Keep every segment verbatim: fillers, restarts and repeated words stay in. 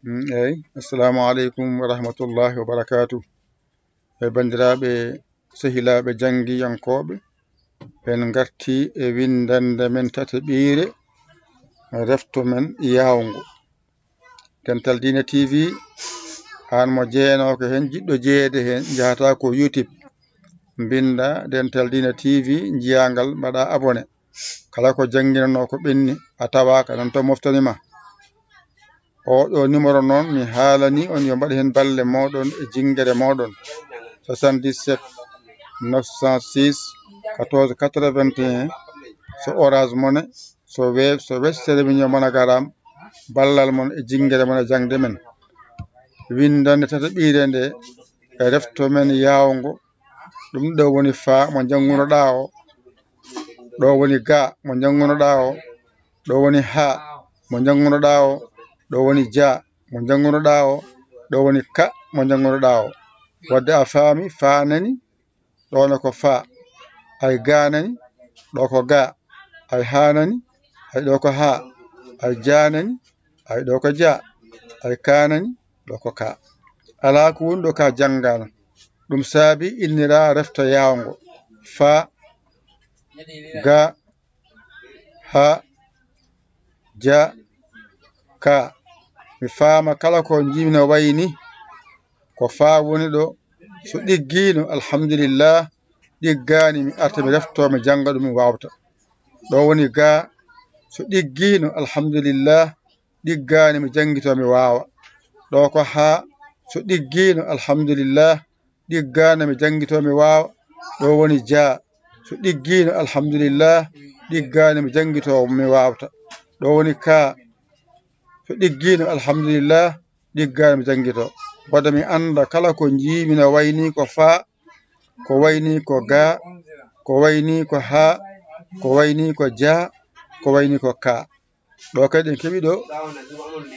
Mm, eyi, assalamu aleykum wa rahmatullahi wa barakatuh. E banndiraaɓe, sehilaaɓe janngiyankooɓe, en ngartii e winndannde men tataɓiire, refto men yaawngo. Dental Diina T V, aan mo jeenooka heen, jiɗɗo jeyeede heen, njahataa ko YouTube, mbinnda Dental Diina T V, njiyaa ngal, mbaɗaa abonné. Kala ko jannginanoo ko ɓenni, a tawaaka noon to moftani ma. Oɗo numéro noon, mi haalanii on, yo mbaɗ heen balle mooɗon e jinngere mooɗon, soixante-dix-sept neuf cent six quatorze quatre-vingt-un. So Orange Money, so Wave, so Western Union, MoneyGram, ballal mon e jinngere mon e jaŋde men. Winndannde tataɓiire nde e refto men yaawngo, ɗum ɗo woni fa mo njanngunoɗaa o, ɗo woni ga mo njanngunoɗaa o, ɗo woni ha mo njanngunoɗaa o, ɗo woni ja mo njanngunoɗaa o, ɗo woni ka mo njanngunoɗaa o. Wadde a faami, fa nani, ɗo ne ko fa, ay ga nani, ɗo ko ga, ay ha nani, ay ɗo ko ha, ay ja nani, ay ɗo ko ja, ay ka nani, ɗo ko ka. Alaa ko woni ɗo ka janngaano. Ɗum saabi innira refta yaawngo. Fa, ga, ha, ja, ka. Mi faama kala ko njiimi no wayi ni, ko fa woni ɗo. So ɗiggiino, alhamdulillah, ɗiggaani, mi arta, mi refto, mi jannga ɗum, mi waawta. Ɗo woni ga, so ɗiggiino, alhamdulillah, ɗiggaani, mi janngito, mi waawa. Ɗo ko ha, so ɗiggiino, alhamdulillah, ɗiggaano, mi janngito, mi waawa. Ɗo woni ja, so ɗiggiino, alhamdulillah, ɗiggaani, mi janngito, mi waawta. Ɗo woni ka, so ɗiggiino, alhamdulillah, ɗiggaani, mi janngito. Wadde mi annda kala ko njiimi no wayi ni ko fa, ko wayi ni ko ga, ko wayi ni ko ha, ko wayi ni ko ja, ko wayi ni ko ka. Ɗo kadi en keɓi ɗo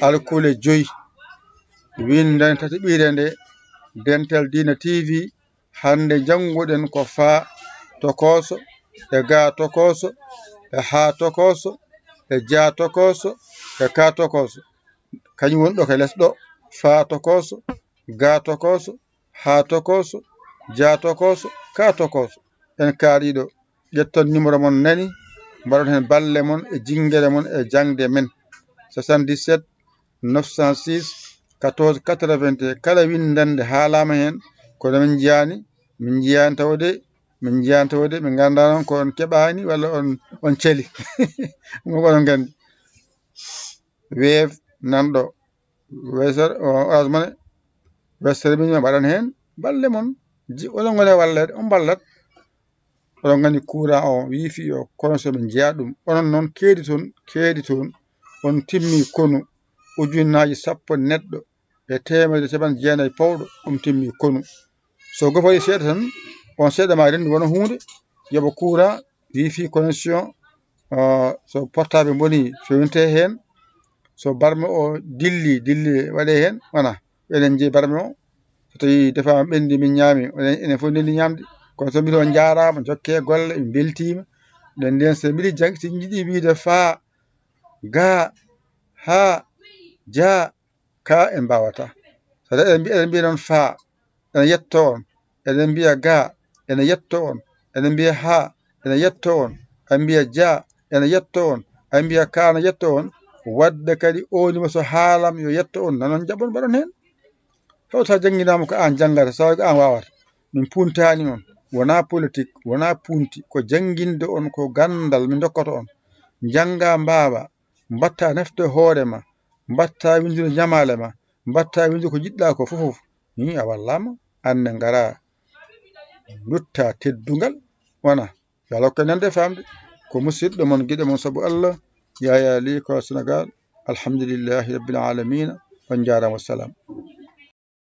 alkule joyi. Winndannde tataɓiire nde, Dental Diina T V, hannde njannguɗen ko fa tokooso, e ga tokooso, e ha tokooso, e ja tokooso, e ka tokooso. Kañum woni ɗo ka les ɗo, fa tokooso, ga tokooso, ha tokooso, ja tokooso, ka tokooso. En kaari ɗo. Ƴetton numéro mon nani, mbaɗon heen balle mon e jinngere mon e jaŋde men. Soixante-dix-sept neuf cent six quatorze quatre-vingt-un. Kala winndannde haalaama heen, kono min njiyaani, min njiyaani tawa de, min njiyaani tawa de, min nganndaa noon ko on keɓaani walla on, on celi. Mo ko onon nganndi. Wave nan ɗo. Western, o, Orange Money, Western Union, mbaɗan heen balle mon. Ji-, onon ngoni e walleede, on mballat. Oɗon nganndi courant o, wifi o, kono so min njiyaa ɗum. Onon noon keedi toon, keedi toon, on timmi konu, ujunnaaji sappo neɗɗo e teemedde capanɗe jeenayi pawɗo, ɗum timmi konu. So gopori seeɗa tan, on seeɗa ma renndi wona huunde, yoɓa courant, wifi connexion, ah, so portable boni, fewinte heen. So barme o dilli, dilli waɗe heen, wona, eɗen njeyi barme o. So tawi defaama ɓenndi, min ñaami, enen, enen fof ndenndi ñaamde. Kono so mbiɗo on njaaraama, jokke golle, min mbeltiima. Nden nden so mbiɗi jang-, so jiɗi wiide fa, ga, ha, ja, ka en mbaawata. So tawi eɗen mbi-, eɗen mbiya noon fa, ene yetto on, eɗen mbiya ga, ene yetto on, eɗen mbiya ha, ene yetto on, a mbiya ja, ene yetto on, a mbiya ka, ene yetto on. Wadde kadi o nima so haalam yo yetto on, nanon jaɓon mbaɗon heen. Taw sa jannginaama ko aan janngata, sa ko aan waawata. Min puntaani on, wonaa politik, wonaa punti, ko jannginde on, ko ganndal min ndokkata on. Njannga mbaawa, mbatta nefte hoore ma, mbatta winndude ñamaale ma, mbatta winndude ko njiɗɗa ko fof. Ni a wallaama, aan ne ngara ndutta teddungal, wona. Yo Allah hokku en nande e faamde. Ko musidɗo mon, giɗo mon sabu Allah, Yaya Ly ko Sénégal. Alhamdulillahi Rabbil Alamina. On njaaraama, wassalam.